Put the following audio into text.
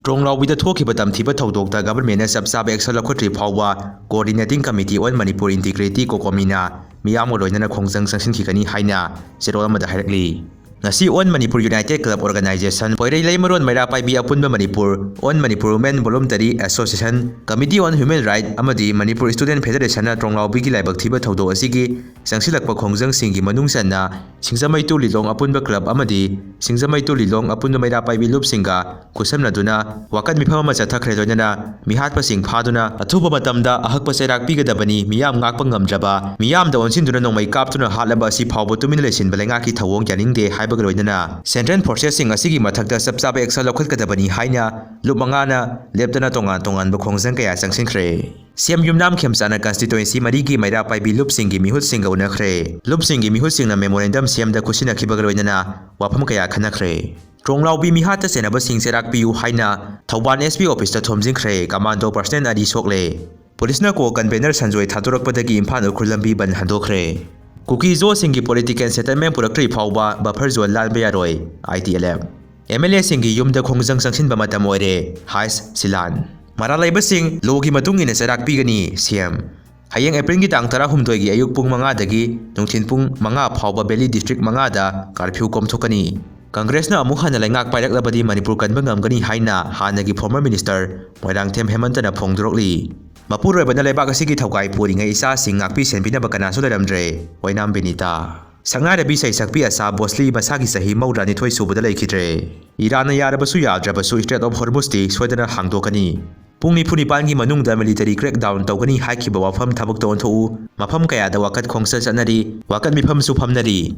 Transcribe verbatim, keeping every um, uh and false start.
ꯇ꯭ꯔꯣꯡꯂꯥꯎꯕꯤꯗ ꯊꯣꯛꯈꯤꯕ ꯇꯝꯊꯤꯕ ꯊꯧꯗꯣꯛꯇ ꯒꯚꯔꯟꯃꯦꯟꯠꯅ ꯆꯞ ꯆꯥꯕ ꯑꯦꯛꯁꯟ ꯂꯧꯈꯠꯇ꯭ꯔꯤ ꯐꯥꯎꯕ Coordinating Committee on Manipur Integrity, ꯀꯣꯀꯣꯃꯤꯅ ꯃꯤꯌꯥꯝꯒ ꯂꯣꯏꯅꯅ ꯈꯣꯡꯖꯪ ꯆꯪꯁꯤꯟꯈꯤꯒꯅꯤ ꯍꯥꯏꯅ ꯆꯦꯔꯣꯜ ꯑꯃꯗ ꯍꯥꯏꯔꯛꯂꯤ꯫ ꯉꯁꯤ On Manipur United Club Organization, ꯄꯣꯏꯔꯩ ꯂꯩꯃꯔꯣꯟ ꯃꯩꯔꯥ ꯄꯥꯏꯕꯤ ꯑꯄꯨꯟꯕ Manipur, On Manipur Women Voluntary Association, Committee on Human Rights ꯑꯃꯗꯤ Manipur Student Federationꯅ ꯇ꯭ꯔꯣꯡꯂꯥꯎꯕꯤꯒꯤ ꯂꯥꯏꯕꯛ ꯊꯤꯕ ꯊꯧꯗꯣꯛ ꯑꯁꯤꯒꯤ ꯆꯪꯁꯤꯜꯂꯛꯄ ꯈꯣꯡꯖꯪꯁꯤꯡꯒꯤ ꯃꯅꯨꯡ ꯆꯟꯅ ꯁꯤꯡꯖꯃꯩ ꯇꯨ ꯂꯤꯂꯣꯡ ꯑꯄꯨꯟꯕ ꯀ꯭ꯂꯕ ꯑꯃꯗꯤ ꯁꯤꯡꯖꯃꯩ ꯇꯨ ꯂꯤꯂꯣꯡ ꯑꯄꯨꯟꯕ ꯃꯩꯔꯥ ꯄꯥꯏꯕꯤ ꯂꯨꯞꯁꯤꯡꯒ ꯈꯨꯠꯁꯝꯅꯗꯨꯅ ꯋꯥꯀꯠ ꯃꯤꯐꯝ ꯑꯃ ꯆꯠꯊꯈ꯭ꯔꯦ꯫ ꯂꯣꯏꯅꯅ ꯃꯤꯍꯥꯠꯄꯁꯤꯡ ꯐꯥꯗꯨꯅ ꯑꯊꯨꯕ ꯃꯇꯝꯗ ꯑꯍꯛꯄ ꯆꯩꯔꯥꯛ ꯄꯤꯒꯗꯕꯅꯤ, ꯃꯤꯌꯥꯝ ꯉꯥꯛꯄ ꯉꯝꯗ꯭ꯔꯕ, ꯃꯤꯌꯥꯝꯗ ꯑꯣꯟꯁꯤꯟꯗꯨꯅ ꯅꯣꯡꯃꯩ ꯀꯥꯞꯇꯨꯅ ꯍꯥꯠꯂꯕ ꯑꯁꯤ ꯐꯥꯎꯕ ꯇꯨꯃꯤꯟꯅ ꯂꯩꯁꯤꯟꯕ ꯂꯩꯉꯥꯛꯀꯤ ꯊꯧꯑꯣꯡ ꯌꯥꯅꯤꯡꯗꯦ ꯍꯥꯏꯕꯒ ꯂꯣꯏꯅꯅ Central Forcesꯁꯤꯡ ꯑꯁꯤꯒꯤ ꯃꯊꯛꯇ ꯆꯞ ꯆꯥꯕ ꯑꯦꯛꯁꯟ ꯂꯧꯈꯠꯀꯗꯕꯅꯤ ꯍꯥꯏꯅ ꯂꯨꯞ ꯃꯉꯥꯅ ꯂꯦꯞꯇꯅ ꯇꯣꯉꯥꯟ ꯇꯣꯉꯥꯟꯕ ꯈꯣꯡꯖꯪ ꯀꯌꯥ ꯆꯪꯁꯤꯟꯈ꯭ꯔꯦ꯫ ꯁꯤ ꯑꯦꯝ ꯌꯨꯝꯅꯥꯝ ꯈꯦꯝꯆꯥꯅ constituency ꯃꯔꯤꯒꯤ ꯃꯩꯔꯥ ꯄꯥꯏꯕꯤ ꯂꯨꯞꯁꯤꯡꯒꯤ ꯃꯤꯍꯨꯠꯁꯤꯡꯒ ꯎꯅꯈ꯭ꯔꯦ꯫ ꯂꯨꯞꯁꯤꯡꯒꯤ ꯃꯤꯍꯨꯠꯁꯤꯡꯅ memorandum ꯁꯤ ꯑꯦꯝꯗ ꯈꯨꯠꯁꯤꯟꯅꯈꯤꯕꯒ ꯂꯣꯏꯅꯅ ꯋꯥꯐꯝ ꯀꯌꯥ ꯈꯟꯅꯈ꯭ꯔꯦ꯫ ꯇ꯭ꯔꯣꯡꯂꯥꯎꯕꯤ ꯃꯤꯍꯥꯠꯇ ꯆꯦꯟꯅꯕꯁꯤꯡ ꯆꯩꯔꯥꯛ ꯄꯤꯌꯨ ꯍꯥꯏꯅ ꯊꯧꯕꯥꯜ ꯑꯦꯁ ꯄꯤ ꯑꯣꯐꯤꯁꯇ ꯊꯣꯝꯖꯤꯟꯈ꯭ꯔꯦ꯫ Commando personnel ꯑꯅꯤ ꯁꯣꯛꯂꯦ꯫ ꯄꯨꯂꯤꯁꯅ co-convener ꯁꯟꯖꯣꯏ ꯊꯥꯗꯣꯔꯛꯄꯗꯒꯤ ꯏꯝꯐꯥꯜ ꯎꯈ꯭ꯔꯨꯜ ꯂꯝꯕꯤ ꯕꯟ ꯍꯟꯗꯣꯛꯈ꯭ꯔꯦ꯫ ꯀꯨꯀꯤ ꯖꯣꯁꯤꯡꯒꯤ political settlement ꯄꯨꯔꯛꯇ꯭ꯔꯤ ꯐꯥꯎꯕ buffer zone ꯂꯥꯟꯕ ꯌꯥꯔꯣꯏ, I T L F. M L ꯑꯦꯁꯤꯡꯒꯤ ꯌꯨꯝꯗ ꯈꯣꯡꯖꯪ ꯆꯪꯁꯤꯟꯕ ꯃꯇꯝ ꯑꯣꯏꯔꯦ, ꯍꯥꯏꯁ ꯁꯤꯂꯥꯟ꯫ ꯃꯔꯥꯜ ꯂꯩꯕꯁꯤꯡ ꯂꯣꯒꯤ ꯃꯇꯨꯡ ꯏꯟꯅ ꯆꯩꯔꯥꯛ ꯄꯤꯒꯅꯤ, ꯁꯤ ꯑꯦꯝ꯫ ꯍꯌꯦꯡ ꯑꯦꯄ꯭ꯔꯤꯜꯒꯤ ꯇꯥꯡ ꯇꯔꯥꯍꯨꯝꯗꯣꯏꯒꯤ ꯑꯌꯨꯛ ꯄꯨꯡ ꯃꯉꯥꯗꯒꯤ ꯅꯨꯡꯊꯤꯜ ꯄꯨꯡ ꯃꯉꯥ ꯐꯥꯎꯕ Valley District ꯃꯉꯥꯗ curfew ꯀꯣꯝꯊꯣꯛꯀꯅꯤ꯫ ꯀꯪꯒ꯭ꯔꯦꯁꯅ ꯑꯃꯨꯛ ꯍꯟꯅ ꯂꯩꯉꯥꯛ ꯄꯥꯏꯔꯛꯂꯕꯗꯤ ꯃꯅꯤꯄꯨꯔ ꯀꯟꯕ ꯉꯝꯒꯅꯤ ꯍꯥꯏꯅ ꯍꯥꯟꯅꯒꯤ former minister ꯃꯣꯏꯔꯥꯡꯊꯦꯝ ꯍꯦꯃꯟꯇꯅ ꯐꯣꯡꯗꯣꯔꯛꯂꯤ꯫ ꯃꯄꯨꯔꯣꯏꯕꯅ ꯂꯩꯕꯥꯛ ꯑꯁꯤꯒꯤ ꯊꯧꯒꯥꯏ ꯄꯨꯔꯤꯉꯩ ꯏꯆꯥꯁꯤꯡ ꯉꯥꯛꯄꯤ ꯁꯦꯟꯕꯤꯅꯕ ꯀꯅꯥꯁꯨ ꯂꯩꯔꯝꯗ꯭ꯔꯦ, ꯑꯣꯏꯅꯥꯝ ꯕꯤꯅꯤꯇꯥ꯫ ꯁꯛꯅꯥꯏꯔꯕꯤ ꯁꯩꯁꯛꯄꯤ ꯑꯁꯥ ꯚꯣꯁꯂꯤ ꯃꯁꯥꯒꯤ ꯆꯍꯤ ꯃꯧꯗ꯭ꯔꯥꯅꯤꯊꯣꯏ ꯁꯨꯕꯗ ꯂꯩꯈꯤꯗ꯭ꯔꯦ꯫ ꯏꯔꯥꯟꯅ ꯌꯥꯔꯕꯁꯨ ꯌꯥꯗ꯭ꯔꯕꯁꯨ Strait of Hormuzꯇꯤ ꯁꯣꯏꯗꯅ ꯍꯥꯡꯗꯣꯛꯀꯅꯤ꯫ ꯄꯨꯡ ꯅꯤꯐꯨ ꯅꯤꯄꯥꯟꯒꯤ ꯃꯅꯨꯡꯗ military crackdown ꯇꯧꯒꯅꯤ ꯍꯥꯏꯈꯤꯕ ꯋꯥꯐꯝ ꯊꯕꯛꯇ ꯑꯣꯟꯊꯣꯛꯎ꯫ ꯃꯐꯝ ꯀꯌꯥꯗ ꯋꯥꯀꯠ ꯈꯣꯡꯆꯠ ꯆꯠꯅꯔꯤ, ꯋꯥꯀꯠ ꯃꯤꯐꯝꯁꯨ ꯐꯝꯅꯔꯤ꯫